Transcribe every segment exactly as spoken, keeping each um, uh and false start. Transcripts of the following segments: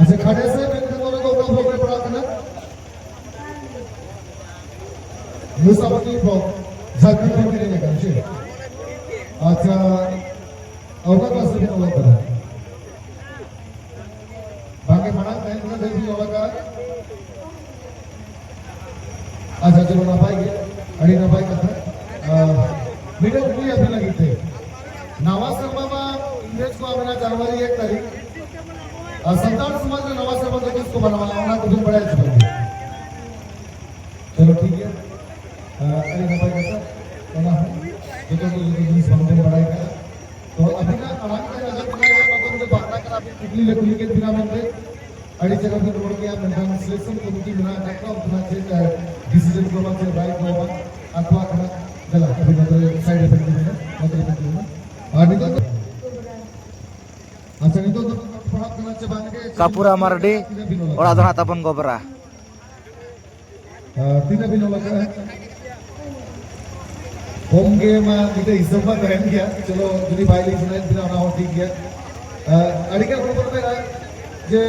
ᱟᱪᱪᱷᱟ, ᱠᱷᱟᱰᱮᱥᱨᱟ ᱢᱮᱱᱠᱷᱟᱱ ᱚᱱᱟ ᱫᱚ ᱚᱠᱟ ᱵᱞᱚᱠ ᱨᱮ ᱯᱟᱲᱟᱜ ᱠᱟᱱᱟ? ᱢᱩᱥᱟᱯᱟᱴᱤ ᱵᱞᱚᱠ, ᱡᱷᱟᱲᱠᱷᱚᱸᱰ ᱠᱷᱚᱱ ᱜᱮ ᱦᱮᱡ ᱟᱠᱟᱱᱟ, ᱪᱮ? ᱟᱪᱪᱷᱟ, ᱚᱠᱟ ᱠᱞᱟᱥ ᱨᱮᱵᱤᱱ ᱚᱞᱚᱜ ᱠᱟᱱᱟ? ᱵᱟᱝᱜᱮ, ᱢᱟᱲᱟᱝ ᱛᱟᱦᱮᱸ ᱠᱟᱱᱟ, ᱫᱷᱟᱹᱵᱤᱡ ᱚᱞ ᱟᱠᱟᱫ᱾ ᱟᱪᱪᱷᱟ, ᱪᱚᱞᱚ, ᱱᱟᱯᱟᱭ ᱜᱮ, ᱟᱹᱰᱤ ᱱᱟᱯᱟᱭ ᱠᱟᱛᱷᱟ᱾ ᱟᱨ ᱢᱤᱫᱴᱮᱱ ᱠᱩᱠᱞᱤ ᱟᱹᱵᱤᱱ ᱞᱟᱹᱜᱤᱫ ᱛᱮ, ᱱᱟᱣᱟ ᱥᱮᱨᱢᱟ ᱢᱟ ᱤᱝᱨᱮᱡᱽ ᱠᱚᱣᱟᱜ ᱢᱮᱱᱟᱜᱼᱟ ᱡᱟᱱᱩᱣᱟᱨᱤ ᱮᱠ ᱛᱟᱹᱨᱤᱠᱷ, ᱟᱨ ᱥᱟᱱᱛᱟᱲ ᱥᱚᱢᱟᱡᱽ ᱨᱮ ᱱᱟᱣᱟ ᱥᱮᱨᱢᱟ ᱫᱚ ᱛᱤᱥ ᱠᱚ ᱢᱟᱱᱟᱣᱟ, ᱚᱱᱟ ᱠᱚᱵᱤᱱ ᱵᱟᱲᱟᱭᱟ ᱪᱮ ᱵᱟᱝ? ᱪᱚᱞᱚ, ᱴᱷᱤᱠ ᱜᱮᱭᱟ, ᱟᱨ ᱟᱹᱰᱤ ᱱᱟᱯᱟᱭ ᱠᱟᱛᱷᱟ᱾ ᱚᱱᱟ ᱦᱚᱸ ᱡᱚᱛᱚ ᱠᱚ ᱡᱚᱛᱚ ᱡᱤᱱᱤᱥ ᱵᱟᱝᱵᱚᱱ ᱵᱟᱲᱟᱭ ᱠᱟᱜᱼᱟ᱾ ᱛᱚ ᱟᱹᱵᱤᱱᱟᱜ ᱟᱲᱟᱝ ᱛᱮ ᱟᱸᱡᱚᱢ ᱥᱟᱱᱟᱭᱮᱫ ᱵᱚᱱᱟ, ᱟᱵᱚ ᱡᱩᱫᱤ ᱵᱟᱦᱱᱟ ᱠᱟᱱᱟ, ᱟᱹᱵᱤᱱ ᱠᱩᱠᱞᱤ ᱞᱮ ᱠᱩᱞᱤ ᱠᱮᱫ ᱵᱤᱱᱟ ᱢᱮᱱᱛᱮ ᱟᱹᱰᱤ ᱪᱮᱦᱨᱟ ᱵᱤᱱ ᱨᱚᱲ ᱠᱮᱜᱼᱟ, ᱢᱮᱱᱠᱷᱟᱱ selection committee ᱢᱮᱱᱟᱜ ᱟᱠᱟᱫ ᱠᱚᱣᱟ, ᱩᱱᱠᱩ ᱱᱟᱜ ᱪᱮᱫ, ᱟᱨ, decision ᱠᱚ ᱮᱢᱟ, ᱪᱮᱫ ᱨᱟᱭ ᱠᱚ ᱮᱢᱟ, ᱟᱠᱚᱣᱟᱜ ᱠᱟᱱᱟ᱾ ᱫᱮᱞᱟ, ᱟᱹᱵᱤᱱ ᱱᱚᱛᱮ ᱨᱮ side ᱨᱮ ᱵᱤᱱ ᱛᱤᱸᱜᱩᱱᱟ, ᱱᱚᱛᱮ ᱨᱮ ᱵᱤᱱ ᱛᱤᱸᱜᱩᱱᱟ᱾ ᱟᱨ ᱱᱤᱛᱚᱜ ᱫᱚ, ᱟᱪᱪᱷᱟ, ᱱᱤᱛᱚᱜ ᱫᱚ ᱯᱟᱲᱦᱟᱜ ᱠᱟᱱᱟ ᱪᱮ ᱵᱟᱝ ᱜᱮ? ᱠᱟᱯᱩᱨᱟ ᱢᱟᱨᱰᱤ, ᱛᱤᱱᱟᱹᱜ ᱵᱤᱱ ᱚᱞ ᱚᱲᱟᱜ ᱫᱚ ᱟᱠᱟᱫᱟ? ᱱᱟᱜ ᱛᱟᱵᱚᱱ ᱜᱚᱵᱨᱟ᱾ ᱟᱨ ᱛᱤᱱᱟᱹᱜ ᱵᱤᱱ ᱚᱞ ᱟᱠᱟᱫᱼᱟ? ᱠᱚᱢ ᱜᱮ ᱢᱟ, ᱢᱤᱫᱴᱮᱡ ᱦᱤᱥᱟᱹᱵ ᱢᱟ ᱛᱟᱦᱮᱱ ᱜᱮᱭᱟ᱾ ᱪᱚᱞᱚ, ᱡᱩᱫᱤ ᱵᱟᱭ ᱞᱟᱹᱭ ᱥᱟᱱᱟᱭᱮᱫ ᱵᱤᱱᱟ, ᱚᱱᱟ ᱦᱚᱸ ᱴᱷᱤᱠ ᱜᱮᱭᱟ᱾ ᱟᱨ ᱟᱹᱰᱤ ᱜᱟᱱ ᱦᱚᱲ ᱵᱚᱱ ᱢᱮᱱᱟ ᱡᱮ,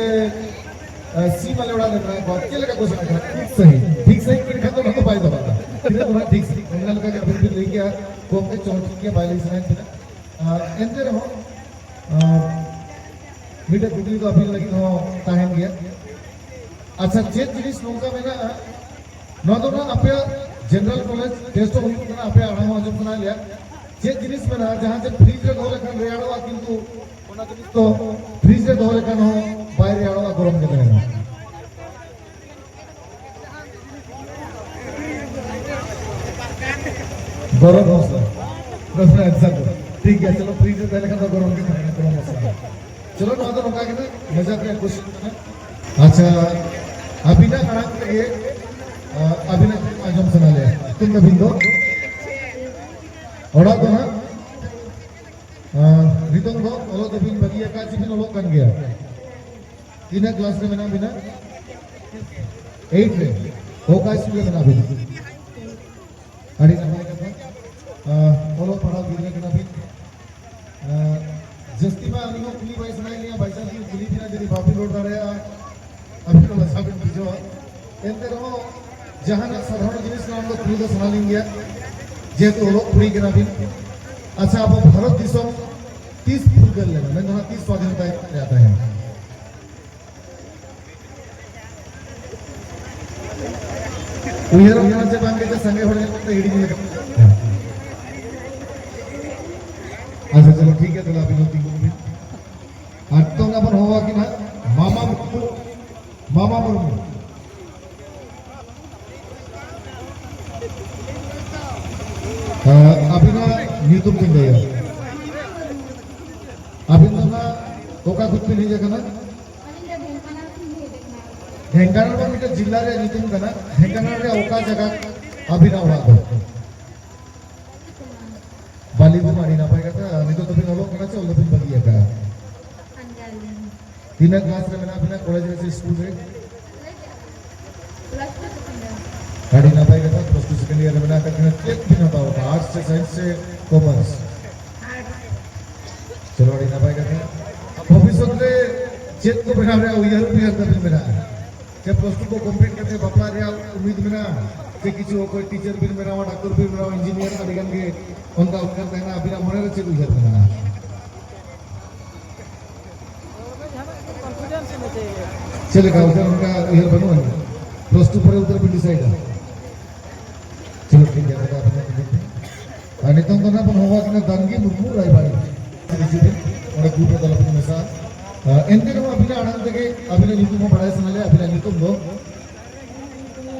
ᱟᱨ, ᱥᱤᱢ ᱟᱞᱮ ᱚᱲᱟᱜ ᱨᱮ ᱢᱮᱱᱟᱜ ᱠᱚᱣᱟ, ᱪᱮᱫ ᱞᱮᱠᱟ ᱠᱚ ᱥᱮᱬᱟ ᱠᱟᱱᱟ? ᱴᱷᱤᱠ ᱥᱟᱺᱦᱤᱡ, ᱴᱷᱤᱠ ᱥᱟᱺᱦᱤᱡ ᱢᱮᱱᱠᱷᱟᱱ ᱫᱚ ᱚᱱᱟ ᱫᱚ ᱵᱟᱭ ᱫᱟᱵᱟᱜᱼᱟ᱾ ᱛᱤᱱᱟᱹᱜ ᱫᱚ ᱦᱟᱸᱜ ᱴᱷᱤᱠ ᱥᱟᱺᱦᱤᱡ, ᱚᱱᱟ ᱞᱮᱠᱟ ᱜᱮ ᱟᱹᱵᱤᱱ ᱵᱤᱱ ᱞᱟᱹᱭ ᱠᱮᱜᱼᱟ, ᱠᱚᱢ ᱜᱮ, ᱪᱚᱞᱚ, ᱴᱷᱤᱠ ᱜᱮᱭᱟ, ᱵᱟᱭ ᱞᱟᱹᱭ ᱥᱟᱱᱟᱭᱮᱫ ᱵᱤᱱᱟ᱾ ᱟᱨ ᱮᱱᱛᱮ ᱨᱮᱦᱚᱸ, ᱟᱨ ᱢᱤᱫᱴᱮᱡ ᱠᱩᱠᱞᱤ ᱫᱚ ᱟᱹᱵᱤᱱ ᱞᱟᱹᱜᱤᱫ ᱦᱚᱸ ᱛᱟᱦᱮᱱ ᱜᱮᱭᱟ᱾ ᱟᱪᱪᱷᱟ, ᱪᱮᱫ ᱡᱤᱱᱤᱥ ᱱᱚᱝᱠᱟ ᱢᱮᱱᱟᱜᱼᱟ, ᱱᱚᱣᱟ ᱫᱚ ᱱᱟᱜ ᱟᱯᱮᱭᱟᱜ general knowledge test ᱦᱚᱸ ᱦᱩᱭᱩᱜ ᱠᱟᱱᱟ, ᱟᱯᱮᱭᱟᱜ ᱟᱲᱟᱝ ᱦᱚᱸ ᱟᱸᱡᱚᱢ ᱥᱟᱱᱟᱭᱮᱫ ᱞᱮᱭᱟ᱾ ᱪᱮᱫ ᱡᱤᱱᱤᱥ ᱢᱮᱱᱟᱜᱼᱟ ᱡᱟᱦᱟᱸ ᱡᱮ fridge ᱨᱮ ᱫᱚᱦᱚ ᱞᱮᱠᱷᱟᱱ ᱨᱮᱭᱟᱲᱚᱜᱼᱟ, ᱠᱤᱱᱛᱩ ᱚᱱᱟ ᱡᱤᱱᱤᱥ ᱫᱚ fridge ᱨᱮ ᱫᱚᱦᱚ ᱞᱮᱠᱷᱟᱱ ᱦᱚᱸ ᱵᱟᱭ ᱨᱮᱭᱟᱲᱚᱜᱼᱟ, ᱜᱚᱨᱚᱢ ᱜᱮ ᱛᱟᱦᱮᱱᱟ? ᱜᱚᱨᱚᱢ ᱢᱚᱥᱞᱟ᱾ ᱜᱚᱨᱚᱢ, exactly. ᱴᱷᱤᱠ ᱜᱮᱭᱟ, ᱪᱚᱞᱚ, fridge ᱨᱮ ᱛᱟᱦᱮᱸ ᱞᱮᱠᱷᱟᱱ ᱫᱚ ᱜᱚᱨᱚᱢ ᱜᱮ ᱛᱟᱦᱮᱱᱟ, ᱜᱚᱨᱚᱢ ᱢᱚᱥᱞᱟ᱾ ᱪᱚᱞᱚ, ᱱᱚᱣᱟ ᱫᱚ ᱱᱚᱝᱠᱟ ᱜᱮ ᱱᱟᱜ, ᱢᱚᱡᱟᱠ ᱨᱮᱭᱟᱜ question ᱠᱟᱱᱟ᱾ ᱟᱪᱪᱷᱟ, ᱟᱹᱵᱤᱱᱟᱜ ᱟᱲᱟᱝ ᱛᱮᱜᱮ, ᱟ, ᱟᱹᱵᱤᱱᱟᱜ ᱟᱸᱡᱚᱢ ᱥᱟᱱᱟ ᱞᱮᱭᱟ᱾ ᱛᱤᱱ ᱛᱟᱹᱵᱤᱱ ᱫᱚ? ᱚᱲᱟᱜ ᱫᱚ ᱱᱟᱜ, ᱟ, ᱱᱤᱛᱚᱝ ᱫᱚ ᱚᱞᱚᱜ ᱫᱚᱵᱤᱱ ᱵᱟᱹᱜᱤ ᱟᱠᱟᱫ ᱪᱮ ᱵᱤᱱ ᱚᱞᱚᱜ ᱠᱟᱱ ᱜᱮᱭᱟ? ᱛᱤᱱᱟᱹᱜ class ᱨᱮ ᱢᱮᱱᱟᱜ ᱵᱤᱱᱟ? Eight ᱨᱮ᱾ ᱚᱠᱟ school ᱨᱮ ᱢᱮᱱᱟᱜ ᱵᱤᱱᱟ? ᱟᱹᱰᱤ ᱱᱟᱯᱟᱭ ᱠᱟᱛᱷᱟ᱾ ᱟᱸ, ᱚᱞᱚᱜ ᱯᱟᱲᱦᱟᱣ ᱜᱤᱫᱽᱨᱟᱹ ᱠᱟᱱᱟ ᱵᱤᱱ᱾ ᱟᱸ, ᱡᱟᱹᱥᱛᱤ ᱢᱟ ᱟᱹᱞᱤᱧ ᱦᱚᱸ ᱠᱩᱞᱤ ᱵᱟᱭ ᱥᱟᱱᱟᱭᱮᱫ ᱞᱤᱧᱟ, by chance ᱞᱤᱧ ᱠᱩᱞᱤ ᱵᱤᱱᱟ, ᱡᱩᱫᱤ ᱵᱟᱵᱤᱱ ᱨᱚᱲ ᱫᱟᱲᱮᱭᱟᱜᱼᱟ, ᱥᱟᱵᱤᱱ ᱵᱩᱡᱷᱟᱹᱣᱟ᱾ ᱮᱱᱛᱮ ᱨᱮᱦᱚᱸ ᱡᱟᱦᱟᱱᱟᱜ ᱥᱟᱫᱷᱟᱨᱚᱱ ᱡᱤᱱᱤᱥ ᱱᱚᱣᱟ ᱫᱚ ᱠᱩᱞᱤ ᱫᱚ ᱥᱟᱱᱟ ᱞᱤᱧ ᱜᱮᱭᱟ, ᱡᱮᱦᱮᱛᱩ ᱚᱞᱚᱜ ᱠᱩᱲᱤ ᱠᱟᱱᱟ ᱵᱤᱱ᱾ ᱟᱪᱪᱷᱟ, ᱟᱵᱚ ᱵᱷᱟᱨᱚᱛ ᱫᱤᱥᱚᱢ ᱛᱤᱥ ᱯᱷᱩᱨᱜᱟᱹᱞ ᱞᱮᱱᱟ, ᱢᱮᱱᱫᱚ ᱱᱟᱜ ᱛᱤᱥ ᱥᱣᱟᱫᱷᱤᱱᱚᱛᱟᱭ ᱦᱟᱛᱟᱣ ᱛᱟᱦᱮᱸᱱ? ᱩᱭᱦᱟᱹᱨᱚᱜ ᱠᱟᱱᱟ ᱪᱮ ᱵᱟᱝ ᱜᱮ, ᱥᱟᱸᱜᱮ ᱦᱚᱲ ᱧᱮᱞ ᱠᱟᱛᱮ ᱦᱤᱲᱤᱧ ᱞᱮᱠᱟ᱾ ᱟᱪᱪᱷᱟ, ᱪᱚᱞᱚ, ᱴᱷᱤᱠ ᱜᱮᱭᱟ, ᱛᱟᱦᱞᱮ ᱟᱹᱵᱤᱱ ᱦᱚᱸ ᱛᱤᱸᱜᱩᱱ ᱵᱤᱱ᱾ ᱟᱨ ᱱᱤᱛᱚᱝ ᱟᱵᱚᱱ ᱦᱚᱦᱚ ᱟᱹᱠᱤᱱᱟ ᱢᱟᱢᱟ ᱢᱩᱨᱢᱩ, ᱢᱟᱢᱟ ᱢᱩᱨᱢᱩ᱾ ᱟᱹᱵᱤᱱᱟᱜ ᱧᱩᱛᱩᱢ ᱵᱤᱱ ᱞᱟᱹᱭᱟ᱾ ᱟᱹᱵᱤᱱ ᱫᱚ ᱱᱟᱜ ᱚᱠᱟ ᱠᱷᱚᱱ ᱵᱤᱱ ᱦᱮᱡ ᱟᱠᱟᱱᱟ? ᱰᱷᱮᱝᱠᱟᱱᱟᱞ ᱢᱟ ᱢᱤᱫᱴᱮᱱ ᱡᱤᱞᱟ ᱨᱮᱭᱟᱜ ᱧᱩᱛᱩᱢ ᱠᱟᱱᱟ᱾ ᱰᱷᱮᱝᱠᱟᱱᱟᱞ ᱨᱮᱭᱟᱜ ᱚᱠᱟ ᱡᱟᱭᱜᱟ ᱟᱹᱵᱤᱱᱟᱜ ᱚᱲᱟᱜ ᱫᱚ? ᱵᱟᱹᱞᱤ ᱵᱚᱱ, ᱟᱹᱰᱤ ᱱᱟᱯᱟᱭ ᱠᱟᱛᱷᱟ᱾ ᱱᱤᱛᱚᱜ ᱫᱚᱵᱤᱱ ᱚᱞᱚᱜ ᱠᱟᱱᱟ ᱥᱮ ᱚᱞ ᱫᱚᱵᱤᱱ ᱵᱟᱹᱜᱤ ᱟᱠᱟᱫᱼᱟ? ᱛᱤᱱᱟᱹᱜ ᱠᱞᱟᱥ ᱨᱮ ᱢᱮᱱᱟᱜ ᱵᱤᱱᱟ, ᱠᱚᱞᱮᱡᱽ ᱨᱮ ᱥᱮ ᱥᱠᱩᱞ ᱨᱮ? ᱟᱹᱰᱤ ᱱᱟᱯᱟᱭ ᱠᱟᱛᱷᱟ, ᱯᱞᱟᱥ ᱴᱩ ᱥᱮᱠᱮᱱᱰ ᱤᱭᱟᱨ ᱨᱮ ᱢᱮᱱᱟᱜ ᱟᱠᱟᱫ ᱵᱤᱱᱟ᱾ ᱪᱮᱫ ᱵᱤᱱ ᱦᱟᱛᱟᱣ ᱟᱠᱟᱫᱼᱟ, ᱟᱨᱴᱥ ᱥᱮ ᱥᱟᱭᱮᱱᱥ ᱥᱮ ᱠᱚᱢᱟᱨᱥ? ᱪᱚᱞᱚ, ᱟᱹᱰᱤ ᱱᱟᱯᱟᱭ ᱠᱟᱛᱷᱟ᱾ ᱵᱷᱚᱵᱤᱥᱥᱚᱛ ᱨᱮ ᱪᱮᱫ ᱠᱚ ᱵᱮᱱᱟᱣ ᱨᱮᱭᱟᱜ ᱩᱭᱦᱟᱹᱨ ᱩᱭᱦᱟᱹᱨ ᱛᱟᱵᱤᱱ ᱢᱮᱱᱟᱜᱼᱟ? ᱪᱮ ᱯᱞᱟᱥ ᱴᱩ ᱠᱚ ᱠᱚᱢᱯᱞᱤᱴ ᱠᱟᱛᱮ ᱵᱟᱯᱞᱟ ᱨᱮᱭᱟᱜ ᱩᱢᱤᱫ ᱢᱮᱱᱟᱜᱼᱟ? ᱥᱮ ᱠᱤᱪᱷᱩ ᱚᱠᱚᱭ ᱴᱤᱪᱟᱨ ᱵᱤᱱ ᱵᱮᱱᱟᱣᱟ, ᱰᱟᱠᱛᱚᱨ ᱵᱤᱱ ᱵᱮᱱᱟᱣᱟ, ᱤᱧᱡᱤᱱᱤᱭᱟᱨ, ᱟᱹᱰᱤ ᱜᱟᱱ ᱜᱮ ᱚᱱᱠᱟ ᱩᱭᱦᱟᱹᱨ ᱛᱟᱦᱮᱱᱟ᱾ ᱟᱹᱵᱤᱱᱟᱜ ᱢᱚᱱᱮ ᱨᱮ ᱪᱮᱫ ᱩᱭᱦᱟᱹᱨ ᱢᱮᱱᱟᱜᱼᱟ? ᱪᱮᱫ ᱞᱮᱠᱟ ᱩᱭᱦᱟᱹᱨ, ᱚᱱᱠᱟ ᱩᱭᱦᱟᱹᱨ ᱵᱟᱹᱱᱩᱜ ᱟᱹᱱᱤᱡ? ᱯᱞᱟᱥ ᱴᱩ ᱯᱚᱨᱮ ᱩᱛᱟᱹᱨ ᱵᱤᱱ ᱰᱤᱥᱟᱭᱤᱰᱟ᱾ ᱪᱚᱞᱚ, ᱴᱷᱤᱠ ᱜᱮᱭᱟ, ᱛᱟᱦᱞᱮ ᱟᱹᱵᱤᱱ ᱦᱚᱸ ᱴᱷᱤᱠ ᱜᱮᱭᱟ᱾ ᱟᱨ ᱱᱤᱛᱚᱝ ᱫᱚ ᱱᱟᱜ ᱵᱚᱱ ᱦᱚᱦᱚ ᱟᱹᱠᱤᱱᱟ ᱫᱟᱱᱜᱤ ᱢᱩᱨᱢᱩ ᱨᱟᱭᱵᱟᱲᱤ᱾ ᱦᱤᱡᱩᱜ ᱵᱤᱱ, ᱚᱸᱰᱮ ᱜᱨᱩᱯ ᱨᱮ ᱛᱟᱞᱟ ᱵᱤᱱ ᱢᱮᱥᱟᱜᱼᱟ᱾ ᱟᱨ ᱮᱱᱛᱮ ᱨᱮᱦᱚᱸ ᱟᱹᱵᱤᱱᱟᱜ ᱟᱲᱟᱝ ᱛᱮᱜᱮ ᱟᱹᱵᱤᱱᱟᱜ ᱧᱩᱛᱩᱢ ᱦᱚᱸ ᱵᱟᱲᱟᱭ ᱥᱟᱱᱟ ᱞᱮᱭᱟ, ᱟᱹᱵᱤᱱᱟᱜ ᱧᱩᱛᱩᱢ ᱫᱚ?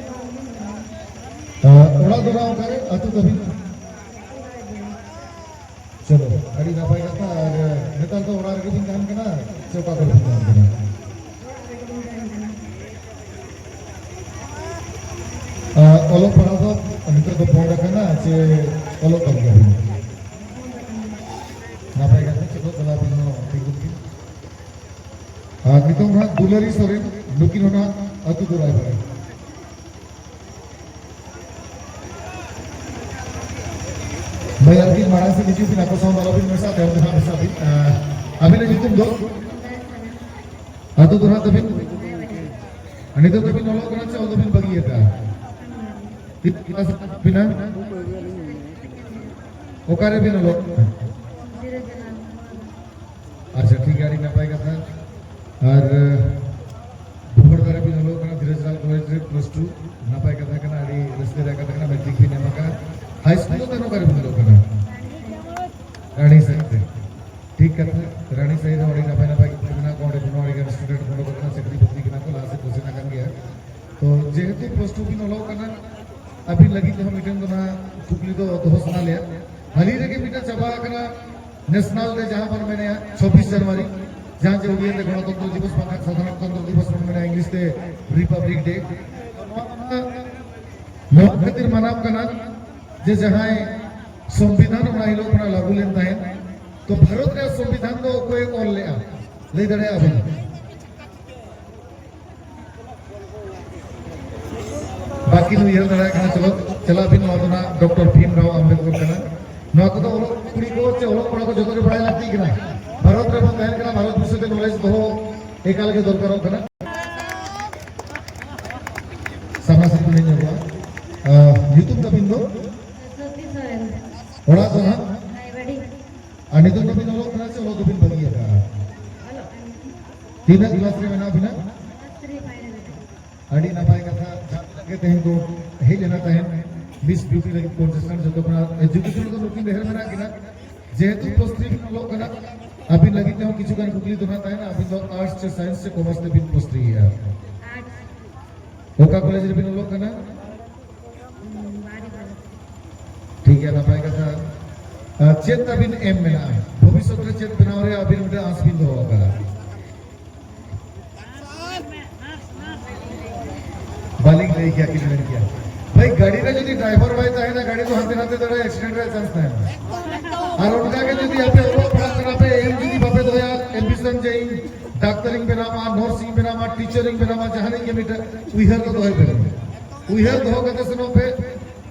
ᱟᱨ ᱚᱲᱟᱜ ᱫᱚ ᱱᱟᱜ ᱚᱠᱟᱨᱮ, ᱟᱹᱛᱩ ᱛᱟᱹᱵᱤᱱ? ᱪᱚᱞᱚ, ᱟᱹᱰᱤ ᱱᱟᱯᱟᱭ ᱠᱟᱛᱷᱟ᱾ ᱟᱨ ᱱᱮᱛᱟᱨ ᱫᱚ ᱚᱲᱟᱜ ᱨᱮᱜᱮ ᱵᱤᱱ ᱛᱟᱦᱮᱱ ᱠᱟᱱᱟ ᱥᱮ ᱚᱠᱟ ᱠᱚᱨᱮ ᱵᱤᱱ ᱛᱟᱦᱮᱱ ᱠᱟᱱᱟ? ᱟᱨ ᱚᱞᱚᱜ ᱯᱟᱲᱦᱟᱣ ᱫᱚ ᱱᱤᱛᱚᱜ ᱫᱚ ᱵᱚᱱᱫ ᱟᱠᱟᱱᱟ ᱥᱮ ᱚᱞᱚᱜ ᱠᱟᱱ ᱜᱮᱭᱟ ᱵᱤᱱ? ᱱᱟᱯᱟᱭ ᱠᱟᱛᱷᱟ, ᱪᱮᱫᱚᱜ ᱠᱟᱱᱟ ᱵᱤᱱ ᱦᱚᱸ ᱴᱷᱤᱠ ᱜᱮ᱾ ᱟᱨ ᱱᱤᱛᱚᱝ ᱦᱟᱸᱜ ᱫᱩᱞᱟᱹᱨᱤ ᱥᱚᱨᱮᱱ, ᱱᱩᱠᱤᱱ ᱦᱚᱸ ᱱᱟᱜ ᱟᱹᱛᱩ ᱫᱚ ᱨᱟᱭᱵᱟᱨ᱾ ᱵᱷᱟᱭ, ᱟᱨᱠᱤ ᱢᱟᱲᱟᱝ ᱥᱮᱫ ᱦᱤᱡᱩᱜ ᱵᱤᱱ, ᱟᱠᱚ ᱥᱟᱶ ᱫᱚ ᱟᱞᱚᱵᱤᱱ ᱢᱮᱥᱟᱜ, ᱛᱟᱭᱚᱢ ᱛᱮ ᱦᱟᱸᱜ ᱢᱮᱥᱟᱜ ᱵᱤᱱ᱾ ᱟᱸ, ᱟᱹᱵᱤᱱᱟᱜ ᱧᱩᱛᱩᱢ ᱫᱚ? ᱟᱹᱛᱩ ᱫᱚ ᱦᱟᱸᱜ ᱛᱟᱹᱵᱤᱱ? ᱱᱤᱛᱚᱜ ᱫᱚᱵᱤᱱ ᱚᱞᱚᱜ ᱠᱟᱱᱟ ᱪᱮ ᱚᱞ ᱫᱚᱵᱤᱱ ᱵᱟᱹᱜᱤ ᱟᱠᱟᱫᱼᱟ? ᱛᱤᱱᱟᱹᱜ ᱠᱞᱟᱥ ᱨᱮ ᱢᱮᱱᱟᱜ ᱵᱤᱱᱟ? ᱚᱠᱟᱨᱮ ᱵᱤᱱ ᱚᱞᱚᱜ ᱠᱟᱱᱟ? ᱟᱪᱪᱷᱟ, ᱴᱷᱤᱠ ᱜᱮᱭᱟ, ᱟᱹᱰᱤ ᱱᱟᱯᱟᱭ ᱠᱟᱛᱷᱟ᱾ ᱟᱨ ᱵᱷᱩᱜᱚᱲ ᱫᱟᱨᱮ ᱵᱤᱱ ᱚᱞᱚᱜ ᱠᱟᱱᱟ ᱫᱷᱤᱨᱟᱡᱽᱞᱟᱞ ᱠᱚᱞᱮᱡᱽ ᱨᱮ ᱯᱞᱟᱥ ᱴᱩ᱾ ᱱᱟᱯᱟᱭ ᱠᱟᱛᱷᱟ ᱠᱟᱱᱟ, ᱟᱹᱰᱤ ᱨᱟᱹᱥᱠᱟᱹ ᱨᱮᱭᱟᱜ ᱠᱟᱛᱷᱟ ᱠᱟᱱᱟ, ᱢᱮᱴᱨᱤᱠ ᱵᱤᱱ ᱮᱢ ᱟᱠᱟᱫᱼᱟ᱾ ᱦᱟᱭ ᱥᱠᱩᱞ ᱫᱚ ᱛᱟᱦᱞᱮ ᱚᱠᱟᱨᱮ ᱵᱤᱱ ᱚᱞᱚᱜ ᱠᱟᱱᱟ? ᱨᱟᱱᱤ ᱥᱟᱭᱤᱰ ᱨᱮ᱾ ᱴᱷᱤᱠ ᱠᱟᱛᱷᱟ, ᱨᱟᱱᱤ ᱥᱟᱭᱤᱰ ᱨᱮ ᱟᱹᱰᱤ ᱱᱟᱯᱟᱭ ᱱᱟᱯᱟᱭ ᱜᱤᱫᱽᱨᱟᱹ ᱢᱮᱱᱟᱜ ᱠᱚᱣᱟ, ᱚᱸᱰᱮ ᱠᱷᱚᱱ ᱦᱚᱸ ᱟᱹᱰᱤ ᱜᱟᱱ ᱥᱴᱩᱰᱮᱱᱴ ᱚᱰᱚᱠᱚᱜ ᱠᱟᱱᱟ, ᱪᱟᱹᱠᱨᱤ ᱵᱟᱹᱠᱨᱤ ᱠᱟᱱᱟ ᱠᱚ, ᱞᱟᱦᱟ ᱥᱮᱫ ᱠᱚ ᱥᱮᱱ ᱟᱠᱟᱱ ᱜᱮᱭᱟ᱾ ᱛᱚ ᱡᱮᱦᱮᱛᱩ ᱯᱞᱟᱥ ᱴᱩ ᱵᱤᱱ ᱚᱞᱚᱜ ᱠᱟᱱᱟ, ᱟᱹᱵᱤᱱ ᱞᱟᱹᱜᱤᱫ ᱛᱮᱦᱚᱸ ᱢᱤᱫᱴᱮᱱ ᱫᱚ ᱱᱟᱦᱟᱜ ᱠᱩᱠᱞᱤ ᱫᱚ ᱫᱚᱦᱚ ᱥᱟᱱᱟ ᱞᱮᱭᱟ᱾ ᱦᱟᱹᱞᱤ ᱨᱮᱜᱮ ᱢᱤᱫᱴᱮᱱ ᱪᱟᱵᱟ ᱟᱠᱟᱱᱟ ᱱᱮᱥᱱᱟᱞ ᱰᱮ, ᱡᱟᱦᱟᱸ ᱵᱚᱱ ᱢᱮᱱᱮᱜᱼᱟ ᱪᱷᱚᱵᱵᱤᱥ ᱡᱟᱱᱩᱣᱟᱨᱤ, ᱡᱟᱦᱟᱸ ᱡᱮ ᱩᱲᱤᱭᱟ ᱛᱮ ᱜᱚᱱᱚᱛᱚᱱᱛᱨᱚ ᱫᱤᱵᱚᱥ ᱵᱟᱝᱠᱷᱟᱱ ᱥᱟᱫᱷᱟᱨᱚᱱᱛᱚᱱᱛᱨᱚ ᱫᱤᱵᱚᱥ ᱵᱚᱱ ᱢᱮᱱᱟ, ᱤᱝᱞᱤᱥ ᱛᱮ ᱨᱤᱯᱟᱵᱽᱞᱤᱠ ᱰᱮ᱾ ᱱᱚᱣᱟ ᱫᱚ ᱱᱟᱦᱟᱜ ᱱᱚᱣᱟ ᱠᱷᱟᱹᱛᱤᱨ ᱢᱟᱱᱟᱣ ᱠᱟᱱᱟ ᱡᱮ ᱡᱟᱦᱟᱸᱭ ᱥᱚᱝᱵᱤᱫᱷᱟᱱ ᱚᱱᱟ ᱦᱤᱞᱳᱜ ᱠᱷᱚᱱᱟᱜ ᱞᱟᱹᱜᱩ ᱞᱮᱱ ᱛᱟᱦᱮᱸᱫ, ᱛᱚ ᱵᱷᱟᱨᱚᱛ ᱨᱮᱭᱟᱜ ᱥᱚᱝᱵᱤᱫᱷᱟᱱ ᱫᱚ ᱚᱠᱚᱭᱮ ᱚᱞ ᱞᱮᱜᱼᱟ, ᱞᱟᱹᱭ ᱫᱟᱲᱮᱭᱟᱜᱼᱟ ᱵᱤᱱ? ᱵᱟᱹᱠᱤᱱ ᱩᱭᱦᱟᱹᱨ ᱫᱟᱲᱮᱭᱟᱜ ᱠᱟᱱᱟ᱾ ᱪᱚᱞᱚ, ᱪᱟᱞᱟᱜ ᱵᱤᱱ, ᱱᱚᱣᱟ ᱫᱚ ᱱᱟᱜ ᱰᱚᱠᱴᱚᱨ ᱵᱷᱤᱢ ᱨᱟᱣ ᱟᱢᱵᱮᱫᱠᱚᱨ ᱠᱟᱱᱟ᱾ ᱱᱚᱣᱟ ᱠᱚᱫᱚ ᱚᱞᱚᱜ ᱠᱩᱲᱤ ᱠᱚ ᱪᱮ ᱚᱞᱚᱜ ᱠᱚᱲᱟ ᱠᱚ ᱡᱚᱛᱚ ᱜᱮ ᱵᱟᱲᱟᱭ ᱞᱟᱹᱠᱛᱤ ᱠᱟᱱᱟ᱾ ᱵᱷᱟᱨᱚᱛ ᱨᱮᱵᱚᱱ ᱛᱟᱦᱮᱱ ᱠᱟᱱᱟ, ᱵᱷᱟᱨᱚᱛ ᱵᱤᱥᱚᱭ ᱛᱮ ᱱᱚᱞᱮᱡᱽ ᱫᱚᱦᱚ ᱮᱠᱟᱞ ᱜᱮ ᱫᱚᱨᱠᱟᱨᱚᱜ ᱠᱟᱱᱟ᱾ ᱥᱟᱢᱱᱟ ᱥᱟᱢᱱᱤ ᱧᱮᱞᱚᱜᱼᱟ᱾ ᱟᱸ, ᱧᱩᱛᱩᱢ ᱛᱟᱵᱤᱱ ᱫᱚ? ᱥᱚᱛᱤ ᱥᱚᱨᱮᱱ᱾ ᱚᱲᱟᱜ ᱫᱚ ᱦᱟᱸᱜ? ᱨᱟᱭᱵᱟᱲᱤ᱾ ᱟᱨ ᱱᱤᱛᱚᱜ ᱫᱚᱵᱤᱱ ᱚᱞᱚᱜ ᱠᱟᱱᱟ ᱥᱮ ᱚᱞᱚᱜ ᱫᱚᱵᱤᱱ ᱵᱟᱹᱜᱤ ᱟᱠᱟᱫᱼᱟ? ᱚᱞᱚᱜ ᱠᱟᱱ ᱜᱮᱭᱟ᱾ ᱛᱤᱱᱟᱹᱜ ᱠᱞᱟᱥ ᱨᱮ ᱢᱮᱱᱟᱜ ᱵᱤᱱᱟ? ᱠᱞᱟᱥ ᱛᱷᱨᱤ ᱯᱷᱟᱭᱱᱮᱞ ᱨᱮ᱾ ᱟᱹᱰᱤ ᱱᱟᱯᱟᱭ ᱠᱟᱛᱷᱟ, ᱡᱟᱦᱟᱸ ᱛᱤᱱᱟᱹᱜ ᱜᱮ ᱛᱮᱦᱮᱧ ᱠᱚ ᱦᱮᱡ ᱞᱮᱱᱟ ᱛᱟᱦᱮᱸᱫ ᱢᱤᱥ ᱵᱤᱭᱩᱴᱤ ᱞᱟᱹᱜᱤᱫ ᱠᱚᱱᱴᱮᱥᱴᱮᱱᱴ, ᱡᱚᱛᱚ ᱠᱷᱚᱱᱟᱜ ᱮᱡᱩᱠᱮᱴᱮᱰ ᱫᱚ ᱱᱩᱠᱤᱱ ᱰᱷᱮᱨ ᱢᱮᱱᱟᱜ ᱠᱤᱱᱟ᱾ ᱡᱮᱦᱮᱛᱩ ᱯᱞᱟᱥ ᱛᱷᱨᱤ ᱵᱤᱱ ᱚᱞᱚᱜ ᱠᱟᱱᱟ, ᱟᱹᱵᱤᱱ ᱞᱟᱹᱜᱤᱫ ᱛᱮᱦᱚᱸ ᱠᱤᱪᱷᱩ ᱜᱟᱱ ᱠᱩᱠᱞᱤ ᱫᱚ ᱱᱟᱜ ᱛᱟᱦᱮᱱᱟ, ᱟᱹᱵᱤᱱ ᱫᱚ ᱟᱨᱴᱥ ᱥᱮ ᱥᱟᱭᱮᱱᱥ ᱥᱮ ᱠᱚᱢᱟᱨᱥ ᱛᱮᱵᱤᱱ ᱯᱞᱟᱥ ᱛᱷᱨᱤ ᱮᱜᱼᱟ? ᱟᱨᱴᱥ᱾ ᱚᱠᱟ ᱠᱚᱞᱮᱡᱽ ᱨᱮᱵᱤᱱ ᱚᱞᱚᱜ ᱠᱟᱱᱟ? ᱦᱩᱸ, ᱵᱟᱨᱤᱯᱟᱫᱟ᱾ ᱴᱷᱤᱠ ᱜᱮᱭᱟ, ᱱᱟᱯᱟᱭ ᱠᱟᱛᱷᱟ᱾ ᱟᱨ ᱪᱮᱫ ᱛᱟᱵᱤᱱ ᱮᱢ ᱢᱮᱱᱟᱜᱼᱟ? ᱵᱷᱚᱵᱤᱥᱥᱚᱛ ᱨᱮ ᱪᱮᱫ ᱵᱮᱱᱟᱣ ᱨᱮᱭᱟᱜ ᱟᱹᱵᱤᱱ ᱢᱤᱫᱴᱟᱝ ᱟᱸᱥ ᱵᱤᱱ ᱫᱚᱦᱚ ᱟᱠᱟᱫᱟ? ᱵᱟᱹᱞᱤᱧ ᱞᱟᱹᱭ ᱠᱮᱭᱟ, ᱠᱤᱱ ᱢᱮᱱ ᱠᱮᱭᱟ᱾ ᱵᱷᱟᱹᱭ, ᱜᱟᱹᱰᱤ ᱨᱮ ᱡᱩᱫᱤ ᱰᱨᱟᱭᱵᱷᱟᱨ ᱵᱟᱭ ᱛᱟᱦᱮᱱᱟ, ᱜᱟᱹᱰᱤ ᱫᱚ ᱦᱟᱱᱛᱮ ᱱᱟᱛᱮ ᱫᱟᱲᱮᱭᱟᱜᱼᱟ, ᱮᱠᱥᱤᱰᱮᱱᱴ ᱨᱮᱭᱟᱜ ᱪᱟᱱᱥ ᱛᱟᱦᱮᱱᱟ᱾ ᱟᱨ ᱚᱱᱠᱟ ᱜᱮ ᱡᱩᱫᱤ ᱟᱯᱮ ᱚᱞᱚᱜ ᱯᱟᱲᱦᱟᱜ ᱠᱟᱱᱟ ᱯᱮ, ᱮᱢ ᱡᱩᱫᱤ ᱵᱟᱯᱮ ᱫᱚᱦᱚᱭᱟ ᱮᱢᱵᱤᱥᱚᱱ ᱡᱮ ᱤᱧ ᱰᱟᱠᱛᱟᱨᱤᱧ ᱵᱮᱱᱟᱣᱟ, ᱱᱟᱨᱥᱤᱧ ᱵᱮᱱᱟᱣᱟ, ᱴᱤᱪᱟᱨᱤᱧ ᱵᱮᱱᱟᱣᱟ, ᱡᱟᱦᱟᱱᱤᱡ ᱜᱮ ᱢᱤᱫᱴᱮᱱ ᱩᱭᱦᱟᱹᱨ ᱫᱚ ᱫᱚᱦᱚᱭ ᱯᱮ᱾ ᱩᱭᱦᱟᱹᱨ ᱫᱚᱦᱚ ᱠᱟᱛᱮ ᱥᱮᱱᱚᱜ ᱯᱮ,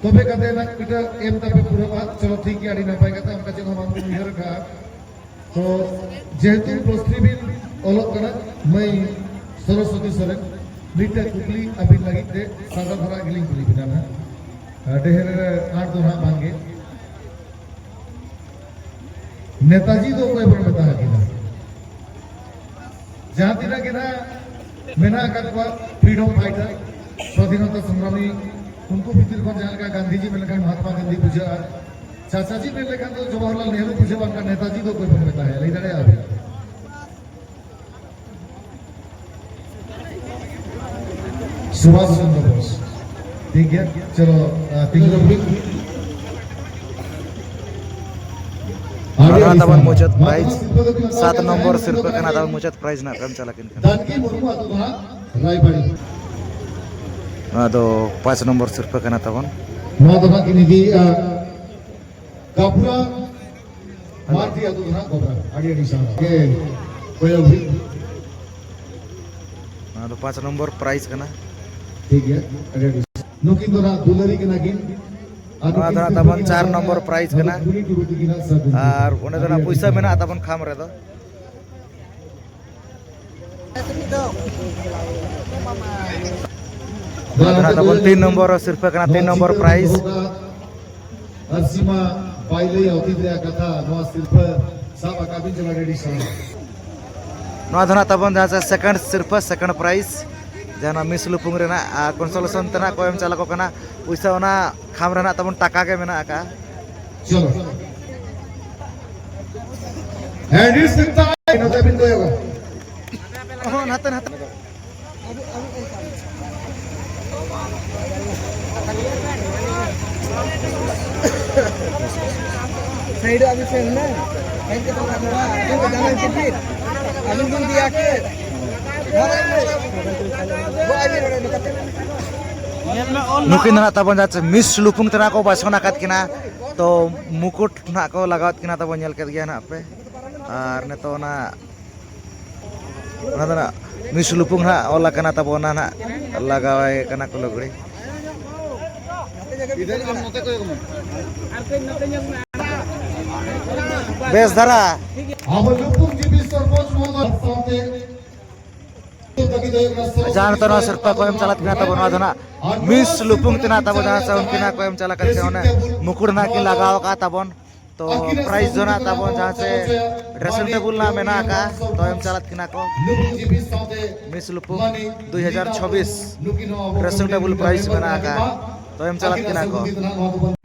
ᱛᱚᱵᱮ ᱠᱟᱛᱮ ᱱᱟᱜ ᱢᱤᱫᱴᱮᱱ ᱮᱢ ᱛᱟᱯᱮ ᱯᱩᱨᱟᱹᱣᱟ᱾ ᱪᱚᱞᱚ, ᱴᱷᱤᱠ ᱜᱮᱭᱟ, ᱟᱹᱰᱤ ᱱᱟᱯᱟᱭ ᱠᱟᱛᱷᱟ, ᱚᱱᱠᱟ ᱪᱮᱫ ᱦᱚᱸ ᱵᱟᱝ ᱵᱤᱱ ᱩᱭᱦᱟᱹᱨ ᱟᱠᱟᱫᱼᱟ᱾ ᱛᱚ ᱡᱮᱦᱮᱛᱩ ᱯᱞᱟᱥ ᱛᱷᱨᱤ ᱵᱤᱱ ᱚᱞᱚᱜ ᱠᱟᱱᱟ, ᱢᱟᱹᱭ ᱥᱚᱨᱚᱥᱚᱛᱤ ᱥᱚᱨᱮᱱ, ᱢᱤᱫᱴᱮᱡ ᱠᱩᱠᱞᱤ ᱟᱹᱵᱤᱱ ᱞᱟᱹᱜᱤᱫ ᱛᱮ ᱥᱟᱫᱟ ᱫᱷᱟᱨᱟ ᱜᱮᱞᱤᱧ ᱠᱩᱞᱤ ᱵᱤᱱᱟ ᱱᱟᱦᱟᱜ᱾ ᱰᱷᱮᱨ ᱟᱸᱴ ᱫᱚ ᱱᱟᱦᱟᱜ ᱵᱟᱝᱜᱮ᱾ ᱱᱮᱛᱟᱡᱤ ᱫᱚ ᱚᱠᱚᱭ ᱵᱚᱱ ᱢᱮᱛᱟ ᱠᱤᱱᱟ? ᱡᱟᱦᱟᱸ ᱛᱤᱱᱟᱹᱜ ᱜᱮ ᱱᱟᱦᱟᱜ ᱢᱮᱱᱟᱜ ᱟᱠᱟᱫ ᱠᱚᱣᱟ freedom fighter, ᱥᱣᱟᱫᱷᱤᱱᱚᱛᱟ ᱥᱚᱝᱜᱨᱟᱢᱤ, ᱩᱱᱠᱩ ᱵᱷᱤᱛᱤᱨ ᱠᱷᱚᱱ ᱡᱟᱦᱟᱸ ᱞᱮᱠᱟ ᱜᱟᱱᱫᱷᱤᱡᱤ ᱢᱮᱱ ᱞᱮᱠᱷᱟᱱ ᱢᱚᱦᱟᱛᱢᱟ ᱜᱟᱱᱫᱷᱤ ᱵᱩᱡᱷᱟᱹᱜᱼᱟ, ᱪᱟᱪᱟᱡᱤ ᱢᱮᱱ ᱞᱮᱠᱷᱟᱱ ᱫᱚ ᱡᱚᱣᱟᱦᱚᱨᱞᱟᱞ ᱱᱮᱦᱨᱩ ᱵᱩᱡᱷᱟᱹᱜᱼᱟ, ᱵᱟᱝᱠᱷᱟᱱ ᱱᱮᱛᱟᱡᱤ ᱫᱚ ᱚᱠᱚᱭ ᱵᱚᱱ ᱢᱮᱛᱟᱭᱟ? ᱞᱟᱹᱭ ᱫᱟᱲᱮᱭᱟᱜᱼᱟ ᱵᱤᱱ? ᱥᱩᱵᱷᱟᱥ ᱪᱚᱱᱫᱨᱚ ᱵᱳᱥ᱾ ᱴᱷᱤᱠ ᱜᱮᱭᱟ, ᱪᱚᱞᱚ, ᱟᱸ, ᱛᱤᱸᱜᱩ ᱨᱚᱯᱚᱲ᱾ ᱟᱨ ᱱᱚᱣᱟ ᱛᱟᱵᱚᱱ ᱢᱩᱪᱟᱹᱫ prize, ᱥᱟᱛ ᱱᱚᱢᱵᱚᱨ ᱥᱤᱨᱯᱟᱹ ᱠᱟᱱᱟ ᱛᱟᱵᱚᱱ ᱢᱩᱪᱟᱹᱫ prize ᱱᱟᱜ ᱠᱚ ᱮᱢ ᱪᱟᱞᱟᱜ ᱠᱤᱱ ᱠᱟᱱᱟ᱾ ᱫᱟᱱᱠᱤ ᱢᱩᱨᱢᱩ ᱟᱹᱛᱩ ᱫᱚ ᱦᱟᱸᱜ ᱨᱟᱭᱵᱟᱲᱤ᱾ ᱱᱚᱣᱟ ᱫᱚ ᱯᱟᱸᱪ ᱱᱚᱢᱵᱚᱨ ᱥᱤᱨᱯᱟᱹ ᱠᱟᱱᱟ ᱛᱟᱵᱚᱱ᱾ ᱱᱚᱣᱟ ᱫᱚ ᱦᱟᱸᱜ ᱠᱤᱱ ᱤᱫᱤᱭᱮᱫᱼᱟ ᱜᱟᱵᱷᱩᱨᱟ ᱢᱟᱨᱰᱤ ᱟᱹᱛᱩ ᱫᱚ ᱦᱟᱸᱜ ᱜᱚᱵᱨᱟ᱾ ᱟᱹᱰᱤ ᱟᱹᱰᱤ ᱥᱟᱨᱦᱟᱣ᱾ ᱜᱮ ᱠᱚᱭᱚᱜ ᱦᱩᱭ᱾ ᱱᱚᱣᱟ ᱫᱚ ᱯᱟᱸᱪ ᱱᱚᱢᱵᱚᱨ prize ᱠᱟᱱᱟ᱾ ᱴᱷᱤᱠ ᱜᱮᱭᱟ, ᱟᱹᱰᱤ ᱟᱹᱰᱤ᱾ ᱱᱩᱠᱤᱱ ᱫᱚ ᱱᱟᱜ ᱫᱩᱞᱟᱹᱲᱤ ᱠᱟᱱᱟ ᱠᱤᱱ᱾ ᱟᱨ ᱱᱚᱣᱟ ᱫᱚ ᱱᱟᱜ ᱛᱟᱵᱚᱱ ᱪᱟᱨ ᱱᱚᱢᱵᱚᱨ prize ᱠᱟᱱᱟ᱾ ᱟᱨ ᱚᱸᱰᱮ ᱫᱚ ᱱᱟᱜ ᱯᱩᱭᱥᱟᱹ ᱢᱮᱱᱟᱜᱼᱟ ᱛᱟᱵᱚᱱ ᱠᱷᱟᱢ ᱨᱮᱫᱚ᱾ ᱱᱚᱣᱟ ᱫᱚ ᱱᱟᱜ ᱛᱟᱵᱚᱱ ᱛᱤᱱ ᱱᱚᱢᱵᱚᱨ ᱥᱤᱨᱯᱟᱹ ᱠᱟᱱᱟ, ᱛᱤᱱ ᱱᱚᱢᱵᱚᱨ prize᱾ ᱟᱨ ᱥᱤᱢᱟ ᱵᱟᱭ ᱞᱟᱹᱭᱟ ᱚᱛᱤᱛ ᱨᱮᱭᱟᱜ ᱠᱟᱛᱷᱟ, ᱱᱚᱣᱟ ᱥᱤᱨᱯᱟᱹ ᱥᱟᱵ ᱟᱠᱟᱫ ᱵᱤᱱ ᱡᱮ ᱟᱹᱰᱤ ᱟᱹᱰᱤ ᱥᱟᱨᱦᱟᱣ᱾ ᱱᱚᱣᱟ ᱫᱚ ᱱᱟᱜ ᱛᱟᱵᱚᱱ ᱡᱟᱦᱟᱸ ᱪᱮ second ᱥᱤᱨᱯᱟᱹ, second prize, ᱡᱟᱦᱟᱸ ᱱᱚᱣᱟ Miss ᱞᱩᱯᱩᱝ ᱨᱮᱱᱟᱜ, ᱟᱨ consolation ᱛᱮ ᱱᱟᱜ ᱠᱚ ᱮᱢ ᱪᱟᱞ ᱟᱠᱚ ᱠᱟᱱᱟ ᱯᱩᱭᱥᱟᱹ, ᱚᱱᱟ ᱠᱷᱟᱢ ᱨᱮ ᱱᱟᱜ ᱛᱟᱵᱚᱱ ᱴᱟᱠᱟ ᱜᱮ ᱢᱮᱱᱟᱜ ᱟᱠᱟᱜᱼᱟ᱾ ᱪᱚᱞᱚ᱾ ᱦᱮᱸ, ᱰᱤᱥ ᱛᱟᱭ, ᱱᱚᱛᱮ ᱵᱤᱱ ᱠᱚᱭᱚᱜᱟ᱾ ᱚᱦᱚᱸ, ᱱᱟᱛᱮ, ᱱᱟᱛᱮ᱾ Side ᱟᱹᱵᱤᱱ ᱥᱮ ᱦᱩᱱᱟᱹᱝ᱾ Side ᱠᱟᱛᱮ ᱟᱹᱵᱤᱱ ᱵᱤᱱ ᱫᱤᱭᱟ ᱠᱮ᱾ ᱱᱩᱠᱤᱱ ᱫᱚ ᱱᱟᱜ ᱛᱟᱵᱚᱱ ᱡᱟᱦᱟᱸ Miss ᱞᱩᱯᱩᱝ ᱛᱮ ᱱᱟᱜ ᱠᱚ ᱵᱟᱪᱷᱚᱱ ᱟᱠᱟᱫ ᱠᱤᱱᱟ, ᱛᱚ ᱢᱩᱠᱩᱴ ᱱᱟᱜ ᱠᱚ ᱞᱟᱜᱟᱣᱟᱫ ᱠᱤᱱᱟ ᱛᱟᱵᱚᱱ, ᱧᱮᱞ ᱠᱮᱫ ᱜᱮᱭᱟ ᱱᱟᱜ ᱯᱮ᱾ ᱟᱨ ᱱᱤᱛᱚᱜ ᱚᱱᱟ, ᱚᱱᱟ ᱫᱚ ᱱᱟᱜ Miss ᱞᱩᱯᱩᱝ ᱱᱟᱜ ᱚᱞ ᱟᱠᱟᱱᱟ ᱛᱟᱵᱚᱱ, ᱚᱱᱟ ᱱᱟᱜ ᱞᱟᱜᱟᱣᱟᱭ ᱠᱟᱱᱟ ᱠᱚ ᱞᱩᱜᱽᱲᱤ᱾ ᱵᱮᱥ ᱫᱷᱟᱨᱟ᱾ ᱟᱵᱚ ᱞᱩᱯᱩᱝ ᱡᱤᱵᱤ ᱥᱚᱨᱯᱚᱧᱪ ᱢᱚᱦᱳᱫᱚᱭ ᱥᱟᱶᱛᱮ ᱡᱟᱦᱟᱸ ᱱᱤᱛᱚᱜ ᱱᱚᱣᱟ ᱥᱤᱨᱯᱟᱹ ᱠᱚ ᱮᱢ ᱪᱟᱞᱟᱜ ᱠᱟᱱᱟ ᱛᱟᱵᱚᱱ, ᱱᱚᱣᱟ ᱫᱚ ᱱᱟᱜ ᱢᱤᱥ ᱞᱩᱯᱩᱝ ᱛᱮ ᱱᱟᱜ ᱛᱟᱵᱚᱱ, ᱡᱟᱦᱟᱸ ᱥᱮ ᱩᱱᱠᱤᱱᱟᱜ ᱠᱚ ᱮᱢ ᱪᱟᱞᱟᱜ ᱠᱟᱱ ᱛᱟᱦᱮᱸ, ᱚᱱᱮ ᱢᱩᱠᱩᱴ ᱱᱟᱜ ᱠᱤᱱ ᱞᱟᱜᱟᱣ ᱟᱠᱟᱫ ᱛᱟᱵᱚᱱ᱾ ᱛᱚ ᱯᱨᱟᱭᱤᱡᱽ ᱫᱚ ᱱᱟᱜ ᱛᱟᱵᱚᱱ ᱡᱟᱦᱟᱸ ᱥᱮ ᱰᱨᱮᱥᱤᱝ ᱴᱮᱵᱩᱞ ᱱᱟᱜ ᱢᱮᱱᱟᱜ ᱟᱠᱟᱫ, ᱛᱚ ᱮᱢ ᱪᱟᱞᱟᱜ ᱠᱟᱱᱟ ᱠᱚ᱾ ᱢᱤᱥ ᱞᱩᱯᱩᱝ ᱫᱩᱭ ᱦᱟᱡᱟᱨ ᱪᱷᱚᱵᱵᱤᱥ ᱰᱨᱮᱥᱤᱝ ᱴᱮᱵᱩᱞ ᱯᱨᱟᱭᱤᱡᱽ ᱢᱮᱱᱟᱜ ᱟᱠᱟᱫ, ᱛᱚ ᱮᱢ ᱪᱟᱞᱟᱜ ᱠᱟᱱᱟ ᱠᱚ᱾